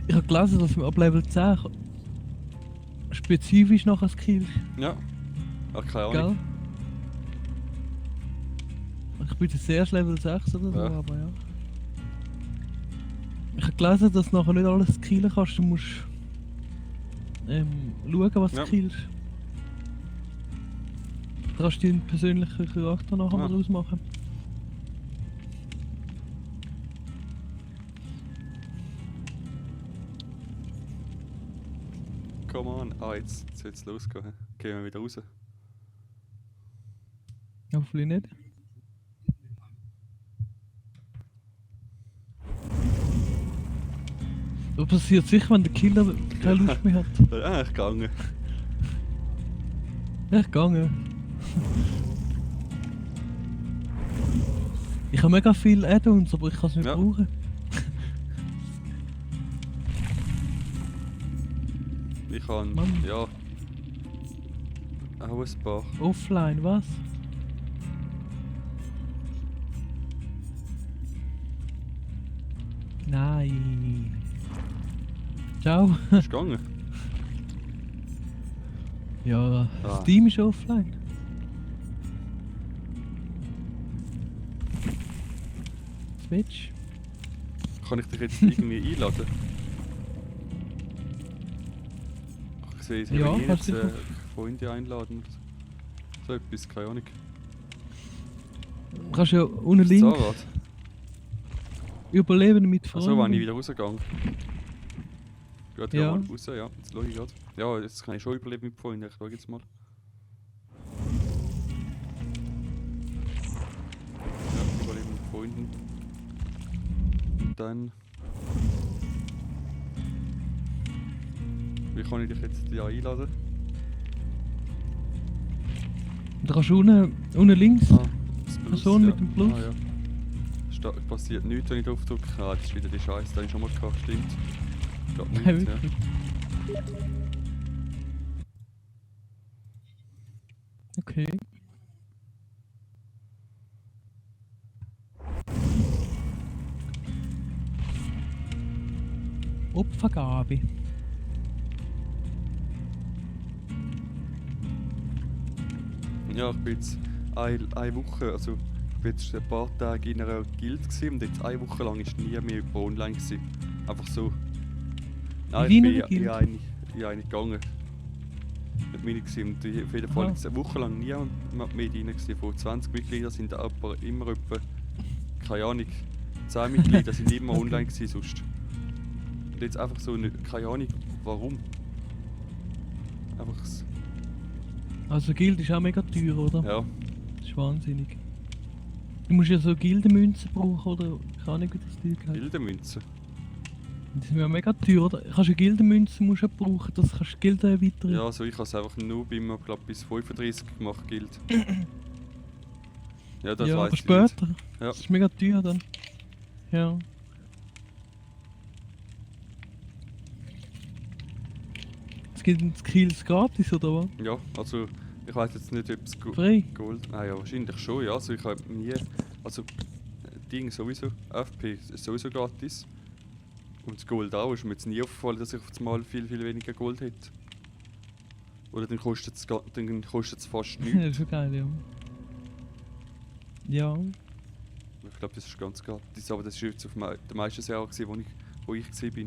Ich habe gelesen, dass man ab Level 10 spezifisch nach ein Skill, Ja. Ach, keine gell? Ahnung. Ich bin jetzt erst Level 6 oder so, Ja. aber ja. Ich habe gelesen, dass du nachher nicht alles skillen kannst. Du musst schauen, was du Ja. skillst. Du kannst deinen persönlichen Charakter nachher mal draus machen. Come on. Ah, jetzt soll es losgehen. He? Gehen wir wieder raus. Hoffentlich nicht. Was passiert sicher, wenn der Killer keine Lust mehr hat? Ja, ich gegangen. Ja, ich gegangen. Ich habe mega viele Add-ons, aber ich kann es nicht Ja. brauchen. Ich kann, Mann. ja. Auch ein paar. Offline, was? Nein. Ciao. Ist gegangen. Ja, Ah. Steam ist offline. Switch. Kann ich dich jetzt irgendwie einladen? Ich sehe, ich Ja, will kannst jetzt sicher. Freunde einladen oder so. So etwas, keine Ahnung. Du kannst ja unten Das Link Zahnrad. überleben mit Freunden. Achso, wenn ich wieder rausgegangen. Gut, ja, Ja. mal raus, ja. Jetzt schaue ich gerade. Ja, jetzt kann ich schon überleben mit Freunden. Ich schaue jetzt mal. Ja, überleben mit Freunden. Und dann... Wie kann ich dich jetzt ja einladen? Da kannst du unten links Das Plus, Person mit dem Plus. Ah, ja. Passiert nichts, wenn ich drauf drücke. Ah, das ist wieder die Scheiße, das habe ich schon mal gehabt, stimmt. Geht nichts, Ja, ja. wirklich. Okay. Opfergabe. Ja, ich bin jetzt eine Woche, also ich bin jetzt ein paar Tage in einer Guild gewesen, und jetzt eine Woche lang ist nie mehr jemand online gewesen. Einfach so. Nein, In ich deiner bin Guild? in eine gegangen. Mit mir gewesen. Und auf jeden Fall Ah. jetzt eine Woche lang niemand mehr drin gewesen. Von 20 Mitgliedern sind aber immer etwa, keine Ahnung, 10 Mitglieder sind immer Okay. online gewesen sonst. Und jetzt einfach so, keine Ahnung, warum. Einfach, Also Guild ist auch mega teuer, oder? ja. Das ist wahnsinnig. Du musst ja so Gildenmünzen brauchen, oder? Ich weiß nicht, wie das Ding heißt. Gildenmünzen. Die sind ja mega teuer, oder? Kannst du Gildenmünzen musst du brauchen, dass kannst du Gilden erweitern. Ja, also ich habe es einfach nur bis 35 gemacht, gilt. Ja, das ja, weiss aber ich später. nicht. Ja. Das ist mega teuer dann. Ja. Es gibt Skills gratis, oder was? Ja, also ich weiß jetzt nicht, ob es Frei? Gold... Ah ja, wahrscheinlich schon, ja. Also ich habe nie... Also Ding sowieso, FP ist sowieso gratis. Und das Gold auch, ist mir jetzt nie aufgefallen, dass ich auf einmal viel weniger Gold hätte. Oder dann kostet es fast das nichts. ist schon geil, ja. Ja. Ich glaube, das ist ganz gratis, aber das war jetzt auf den meisten Server, wo ich war.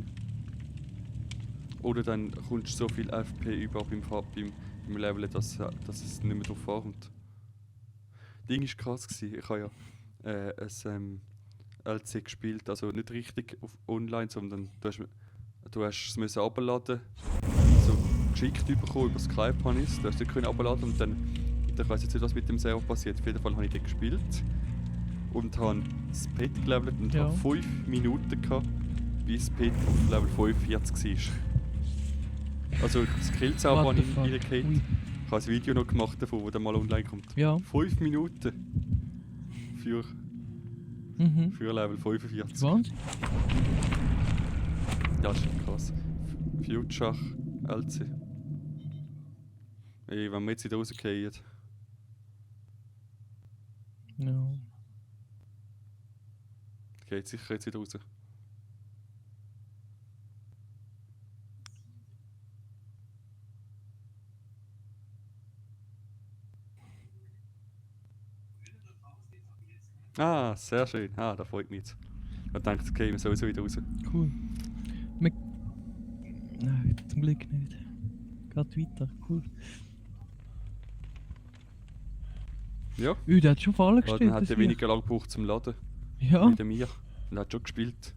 Oder dann kommst du so viel FP über beim Leveln, dass es nicht mehr drauf ankommt. Das Ding war krass. Ich habe ja ein LC gespielt, also nicht richtig auf online, sondern du hast es müssen runterladen, so geschickt bekommen über Skype habe ich es. Du hast es nicht runterladen und dann ich weiß jetzt nicht, was mit dem Server passiert. Auf jeden Fall habe ich den gespielt und habe das Pet gelevelt und Ja. habe 5 Minuten gehabt, bis das Pet auf Level 45 war. Also das Killzauber habe What ich the fuck? reingekriegt. Ui. Ich habe ein Video noch gemacht davon, das dann mal online kommt. Ja. 5 Minuten für Mhm. Level 45. Wahnsinn. Ja, das ist schon krass. Future LC. Ey, wenn wir jetzt wieder rausgehen. Ja. Geht sicher jetzt wieder raus. Ah, sehr schön. Ah, da freut mich jetzt. Ich dachte, es käme sowieso wieder raus. Cool. Wir... Nein, zum Glück nicht. Geht weiter, cool. Ja, Der hat schon Fallen aber gestellt. dann hat das er Viech. weniger lang gebraucht zum Laden. Ja. Wie der mir. Und hat schon gespielt.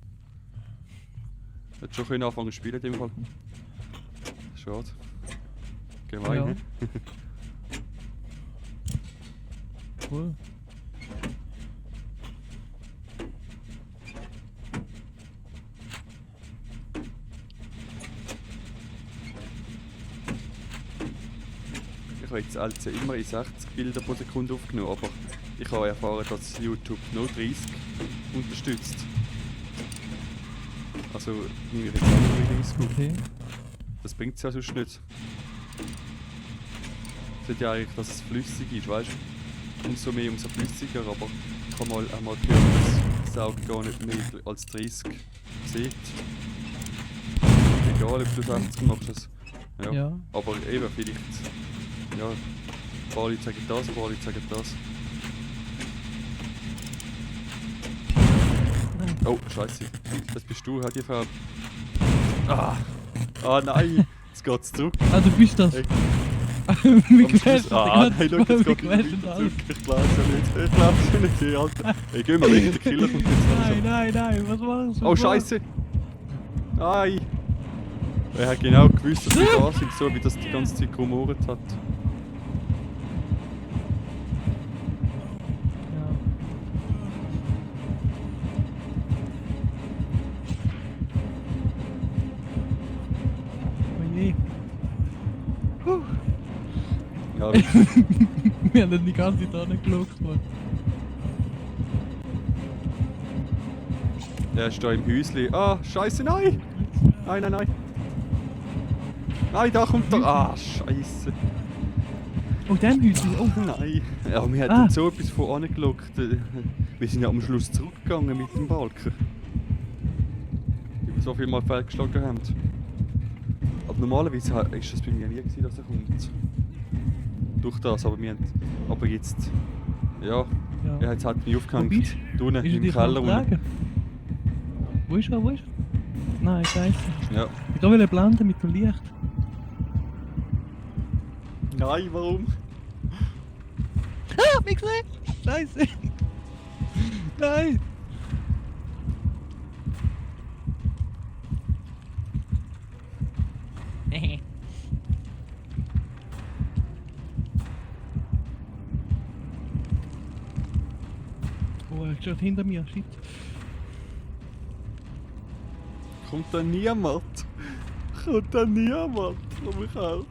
Hat schon können anfangen zu spielen in dem Fall. Schade. Gemein, Ja. ne? Cool. Ich habe jetzt also immer in 60 Bilder pro Sekunde aufgenommen, aber ich habe erfahren, dass YouTube nur 30 unterstützt. Also nehme ich jetzt auch nur 30 auf. Okay. Das bringt es ja sonst nicht. Es wird ja eigentlich, dass es flüssig ist, weißt du? Umso mehr, umso flüssiger, aber ich habe mal gehört, dass das Auge gar nicht mehr als 30 sieht. Egal, ob du 60 machst. Das. Ja. Ja. Aber eben, vielleicht. Ja, ein paar Leute sagen das, ein paar Leute sagen das. Nein. Oh, Scheiße. Das bist du, hat die Farbe. Ah! Ah nein! Jetzt geht's zurück. Ah, du bist das. Hey. Wir Am Schluss- quetschen Ah nein, schau, jetzt wir geht wieder quetschen weiter alles. zurück. Ich glaub's ja nicht. Ich glaub's ja nicht, hey, Alter. Hey, geh mal weg, der Killer kommt jetzt Nein, langsam. nein, was machst du? Oh, Scheiße! Nein! Er hat genau gewusst, dass wir da sind, so wie das die ganze Zeit rumort hat. Ja. Oh je. Puh. Ja, Wir haben dann die ganze Zeit nicht geschaut, Mann. er ist da im Häusli. Ah, Scheiße, nein! Nein, nein, nein! Nein, da kommt er! Ah, Scheiße! Oh, dem Häuschen. Oh, Nein! Ja, wir Ah. hatten so etwas von angelockt. Wir sind ja am Schluss zurückgegangen mit dem Balken. Weil wir so viel Mal fehlgeschlagen haben. Aber normalerweise ist das bei mir nie gewesen, dass er kommt. Durch das, aber wir haben... Aber jetzt... Ja, ja. er hat es halt nie aufgehängt. Wo bist Da unten Ist er im dich Keller unten. tragen? Wo ist er? Wo ist er? Nein, scheiße. Ja. Ich will blenden mit dem Licht. Nein, warum? Ah, mich gesehen! Scheiße! Nein! Oh, er steht hinter mir, shit. Kommt da niemand? Kommt da niemand? Komm ich auch.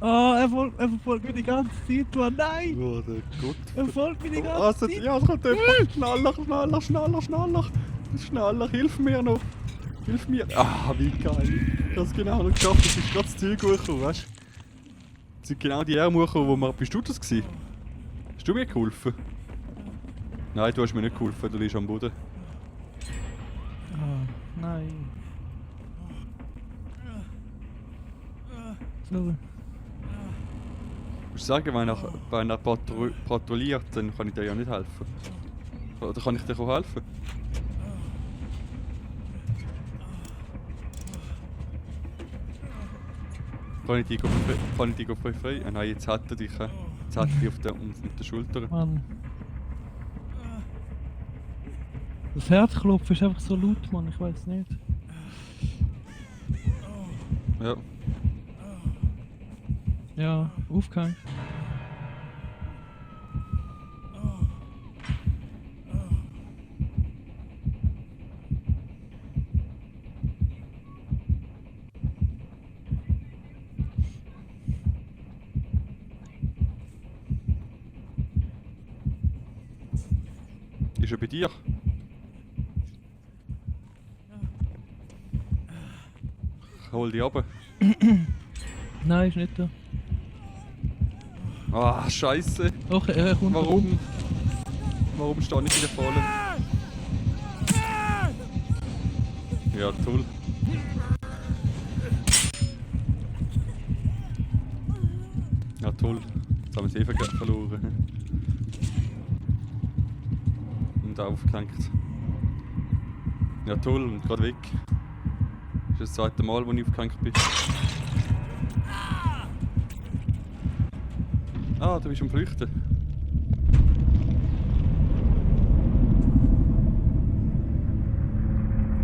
Oh, er verfolgt mich die ganze Zeit, Mann. Nein! Oh, der Gott. Er folgt mich die ganze Also, Zeit. ja, es kommt jemand. Schneller, schneller, schneller, schneller. Schneller, hilf mir noch. Hilf mir. Ah, wie geil. Ich hab's genau noch geschafft. Es ist gerade das Ziel gekommen, weißt du? Es sind genau die Arme gekommen, wo wir... Bist du das gewesen? Hast du mir geholfen? Nein, du hast mir nicht geholfen. Du liegst am Boden. Ah, nein. So. Ich muss sagen, wenn er patrouilliert, dann kann ich dir ja nicht helfen. Oder kann ich dir auch helfen? Kann ich dich befreien? Nein, jetzt hat er dich. Jetzt hat er dich auf der Schulter. Mann. Das Herzklopfen ist einfach so laut, Mann, ich weiß nicht. Ja. Ja, aufgehängt. Ist er bei dir? Ich hol dich runter. Nein, ist nicht da. Ah, Scheiße. Doch, er kommt. Warum? Warum stehe ich wieder voll? Ja, toll. Ja, toll. Jetzt haben wir es verloren. und aufgehängt. Ja toll, und gerade weg. Das ist das zweite Mal, wo ich aufgehängt bin. Ah, du bist am Flüchten.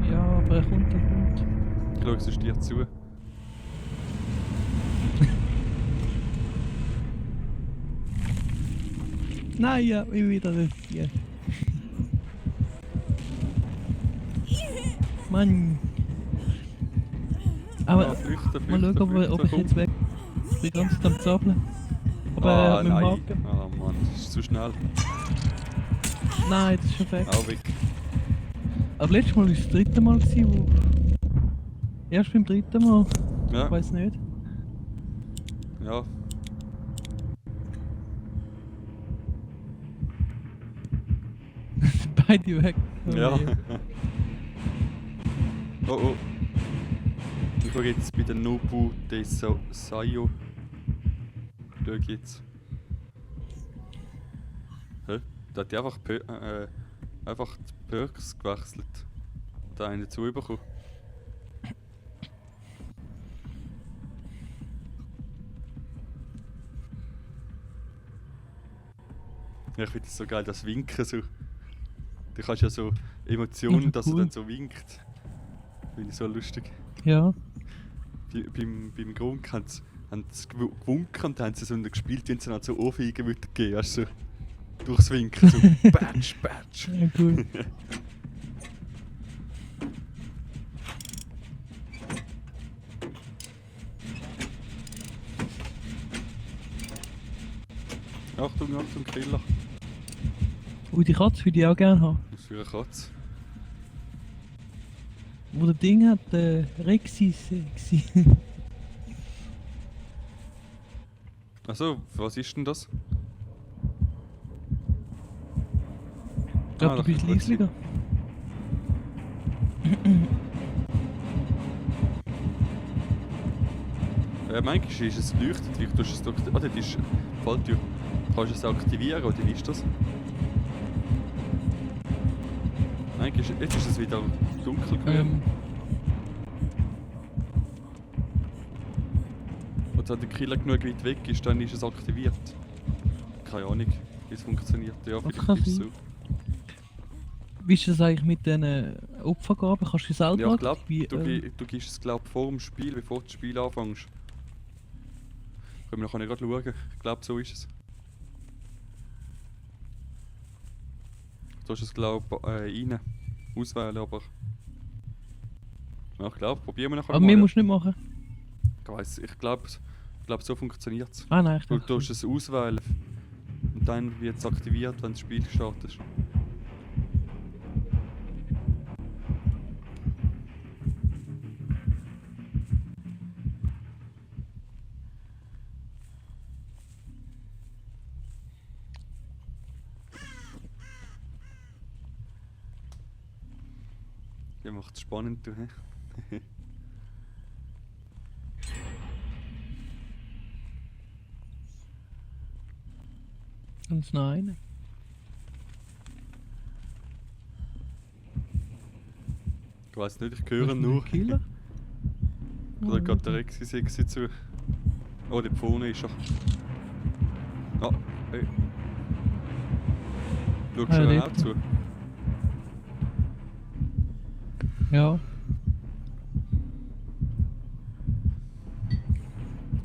Ja, aber er kommt. Ich schaue, es ist dir zu. Nein, ja, ich wieder nicht. Ja. Mann. Aber Ja, flüchten, mal flüchten, schauen, ob ich flüchten, jetzt weg. Ich bin ganz am Zappeln. Aber Ah, mit dem nein. Haken. Ah, Mann, das ist zu schnell. Nein, das ist schon weg. Auch weg. Aber letztes Mal war es das dritte Mal, wo... Erst beim dritten Mal. Ja, Ich weiß nicht. ja. Beide weg. Oh Ja. je. Oh oh. Ich schaue jetzt bei der Nobu de Sayo. Schau jetzt. Hä? Da hat die einfach die Perks gewechselt. Da einen dazu bekommen. Ja, ich finde das so geil, das Winken so. Du kannst ja so Emotionen, Ja, dass er cool. dann so winkt. Finde ich so lustig. Ja. Beim Grund haben sie gewunken und haben sie so gespielt, wenn sie dann so Ohrfeigen würden geben, weißt du, so durchs Winken, so Batsch, Batsch. Ja, cool. Achtung, Achtung, Killer. Die Katze würde ich auch gerne haben. Was für eine Katze. Wo das Ding hat, Rexis. Achso, was ist denn das? Ich glaube, du das bist kann gut sein. leislicher. Manchmal ist es leuchtet, wie du es durch... Ah, das ist Falltür. Kannst du es aktivieren, oder wie ist das? Manchmal, jetzt ist es wieder dunkelgrün. Und wenn der Killer genug weit weg ist, dann ist es aktiviert. Keine Ahnung, wie es funktioniert. Ja, Das vielleicht kann ist es sein. so. Wie ist das eigentlich mit diesen Opfergaben? Kannst du selber Ja, ich glaube, aktivieren? du gibst es glaub, vor dem Spiel, bevor du das Spiel anfängst. Können wir nachher gerade schauen. Ich glaube, so ist es. Du hast es, glaube ich, rein auswählen, aber... Ja, ich glaube, probieren wir nachher Aber mal. mir Ja. musst du nicht machen. Ich glaube, so funktioniert es. Ah nein, ich Du dachte... tust es auswählen und dann wird es aktiviert, wenn das Spiel startet. Ja, macht es spannend, du, hä? Ganz nein. Ich weiß nicht, ich höre nur. Killer? Oder geht der Rexi sexy zu? Oh, der vorne ist er. Ah, hey. Schaust Ah, du der ihn auch lebt. zu? Ja.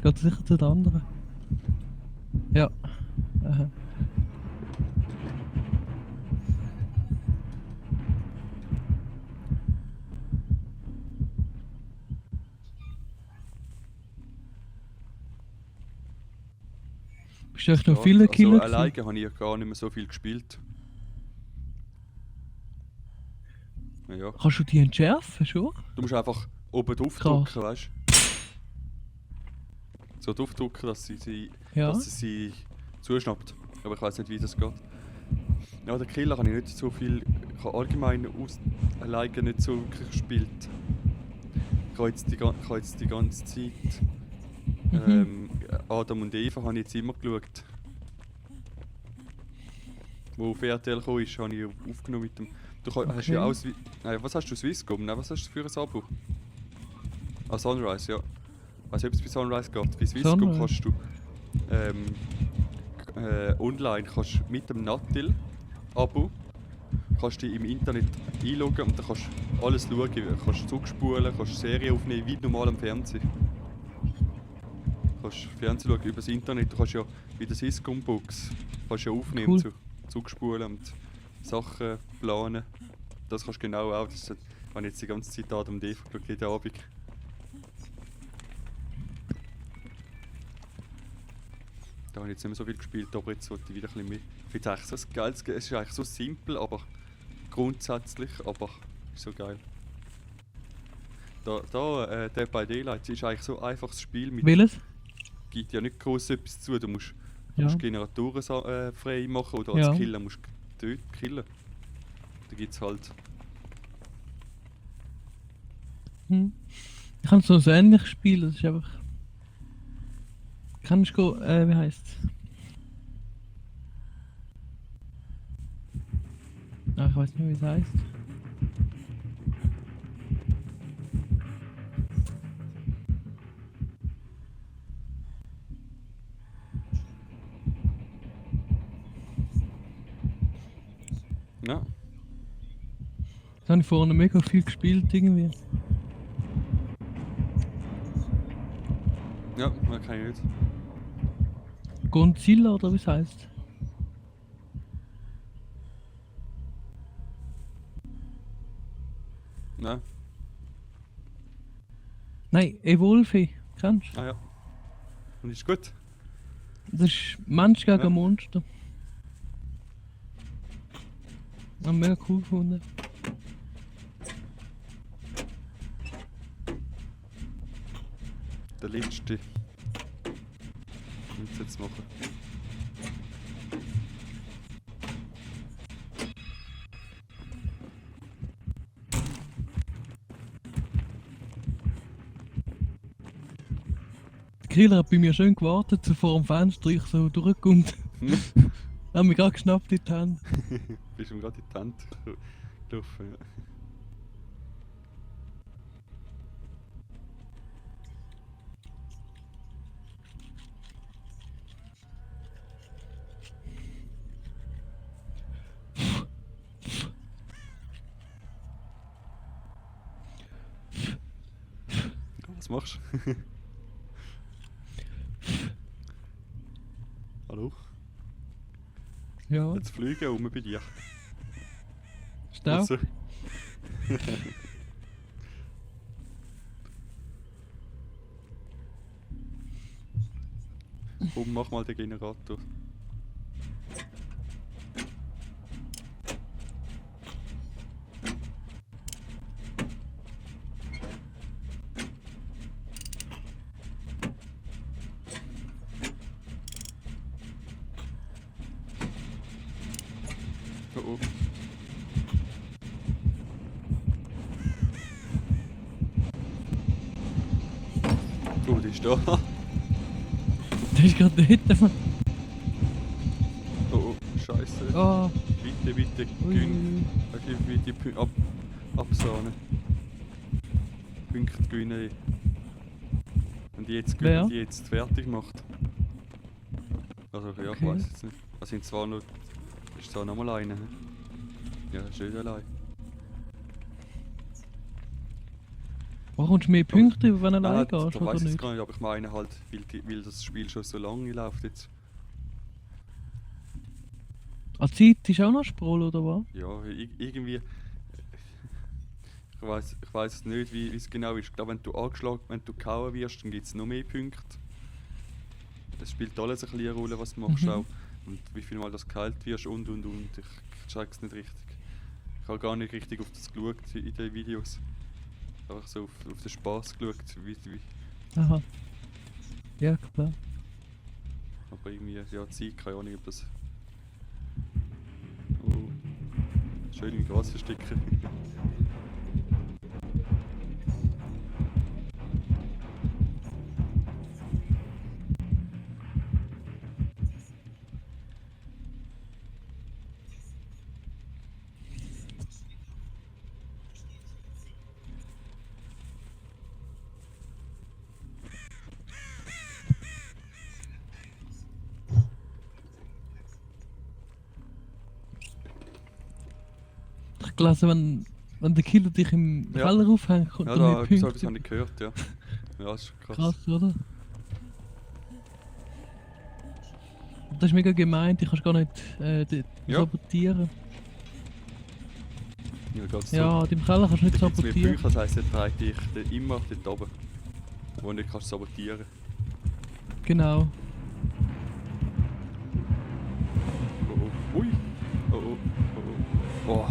Geht sicher zu den anderen. Ja. Aha. Bist du echt noch viele Killer? Also alleine habe ich ja gar nicht mehr so viel gespielt. Ja. Kannst du die entschärfen schon? Du musst einfach oben drauf Krass. drücken, weißt du? So drauf drücken, dass sie Ja. zuschnappt. Aber ich weiß nicht, wie das geht. Ja, der Killer habe ich nicht so viel. Ich habe allgemein alleine nicht so wirklich gespielt. Ich habe jetzt die ganze Zeit. Adam und Eva habe ich jetzt immer geschaut. wo auf RTL gekommen ist, habe ich aufgenommen mit dem... Du hast ja Okay. auch... Nein, was hast du, Swisscom? Nein, was hast du für ein Abo? Ah, Sunrise, ja. Also ob es bei Sunrise geht. Bei Swisscom Sunrise. kannst du online kannst mit dem Natil-Abo kannst du dich im Internet einloggen und dann kannst du alles schauen. Kannst zurückspulen, kannst Serien aufnehmen, wie normal am Fernsehen. Du kannst Fernsehen schauen über das Internet. Du kannst ja wie der Swisscom-Box kannst ja aufnehmen, Cool. zurückspulen und Sachen planen. Das kannst du genau auch. Das habe ich jetzt die ganze Zeit Adam D geschaut, jeden Abend. Da habe ich jetzt nicht mehr so viel gespielt, aber jetzt wollte ich wieder ein bisschen mehr. Ich finde es eigentlich so geil. Es ist eigentlich so simpel, aber grundsätzlich, aber ist so geil. Dead by Daylight ist eigentlich so ein einfaches Spiel mit. Welches? Gibt ja nicht groß etwas zu. Du musst Ja. Generatoren frei machen oder Ja. als Killer musst du killen. Da gibt es halt. Hm. Ich habe so ein ähnliches Spiel, das ist einfach. Kannst du wie heisst's? Ah, ich weiß nicht, wie es heißt. Ja, Das habe ich vorne mega viel gespielt irgendwie. ja, man kann ich nicht. Godzilla oder wie es heißt. Nein. Nein, Evolve. Kennst du? Ah ja. Und ist gut. Das ist Mensch gegen Ja. Monster. Habe mega cool gefunden. Der letzte. Was jetzt machen? Der Killer hat bei mir schön gewartet, so vor dem Fenster, ich so durchkommt. Hat mich gerade geschnappt in die Hand. Bist ihm gerade in die Hand gelaufen, ja. Was machst du? Hallo? Ja, Jetzt fliegen um bei dir. Staub. Also. Komm, mach mal den Generator. Oh oh. Oh, die ist da. Der ist gerade dort. Mann. Oh, oh, Scheiße. Ah, Bitte, bitte, ui, gönn. ui. Bitte absahnen. Punkte gewinnen. Und jetzt Wer? und jetzt fertig macht. Also ja, ich Okay. weiß jetzt nicht. Es sind zwar noch. Ist zwar noch mal eine. He? Ja, ist nicht allein. Bekommst du mehr Punkte, wenn du allein Nein, gehst, da oder weiss ich nicht? gar nicht, aber ich meine halt, weil das Spiel schon so lange läuft jetzt. Ah, die Zeit ist auch noch Sproll, oder was? Ja, irgendwie. Ich weiß nicht, wie es genau ist. Ich glaube, wenn du gehauen wirst, dann gibt es noch mehr Punkte. Es spielt alles ein bisschen eine Rolle, was du machst Mhm. auch. Und wie viel Mal das geheilt wirst und. Ich check's nicht richtig. Ich habe gar nicht richtig auf das geschaut in den Videos. Einfach so auf den Spaß geschaut, wie. Aha. Ja, klar. Aber irgendwie, ja, Zeit, keine Ahnung, ob das. Oh. Schön im Gras verstecken. gelesen, wenn der Killer dich im Ja. Keller aufhängt, kommt Ja, er da mit so etwas Punkten. habe ich gehört, ja. Ja, das ist krass. Krass, oder? Und das ist mega gemein, die kannst gar nicht Ja. sabotieren. Ja, geht's Ja, so. im Keller kannst du nicht Da gibt's mehr sabotieren. Bücher, das heisst, er trägt dich immer dort oben. Wo du nicht kannst sabotieren. Genau. Oh oh. Ui. Oh oh. Oh oh. Oh.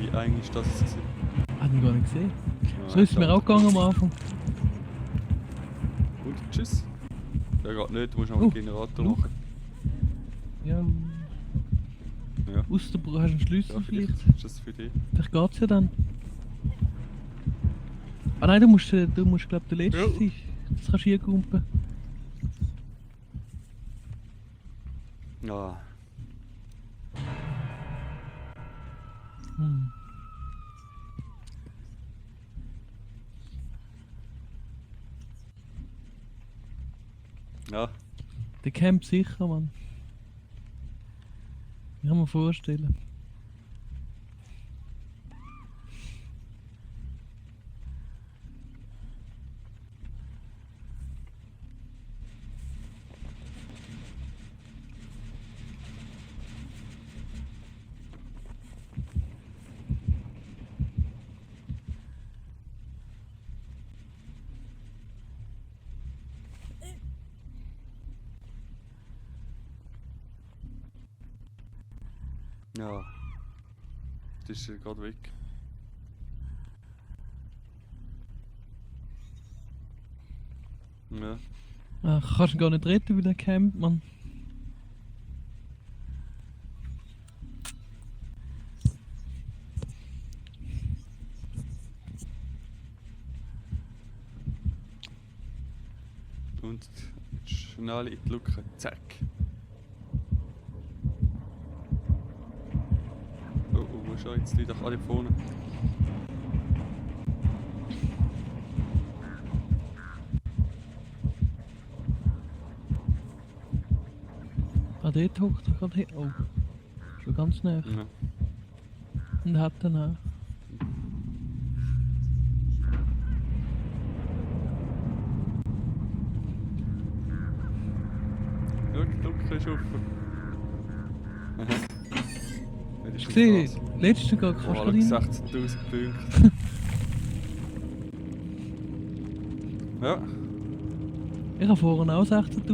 Wie eng ist das gewesen? Hat ihn gar nicht gesehen. Ja, So ist es mir auch gegangen am Anfang. Und tschüss. Der geht nicht, du musst noch Oh, einen Generator Luke. machen. Ja. Ja. Aus der Brust hast du einen Schlüssel Ja, vielleicht. vielleicht ist das für dich. Vielleicht geht's ja dann. Ah nein, du musst glaub der Letzte Ja. sein. Das kannst du hier gumpen. Ja. Hm. Ja. Der campt sicher, Mann. Ich kann mir vorstellen. Ja. Das ist gerade weg. Ja. Ach, kannst du ihn gar nicht retten, weil er campt, Mann. Und schnell in die Lücke. Zack. Oh, oh, wo ist er jetzt? Die doch alle vorne. Ah, dort hockt er gerade hin. Oh. Schon ganz nah. Ja. Und hat dann auch. Schau, die Lücke ist offen. Aha. Wer ist Ich denn sehe, das? letzten Gang kannst du Oh, gerade rein. 16.000 Punkte. Ja. Ich habe vorhin auch 16.000.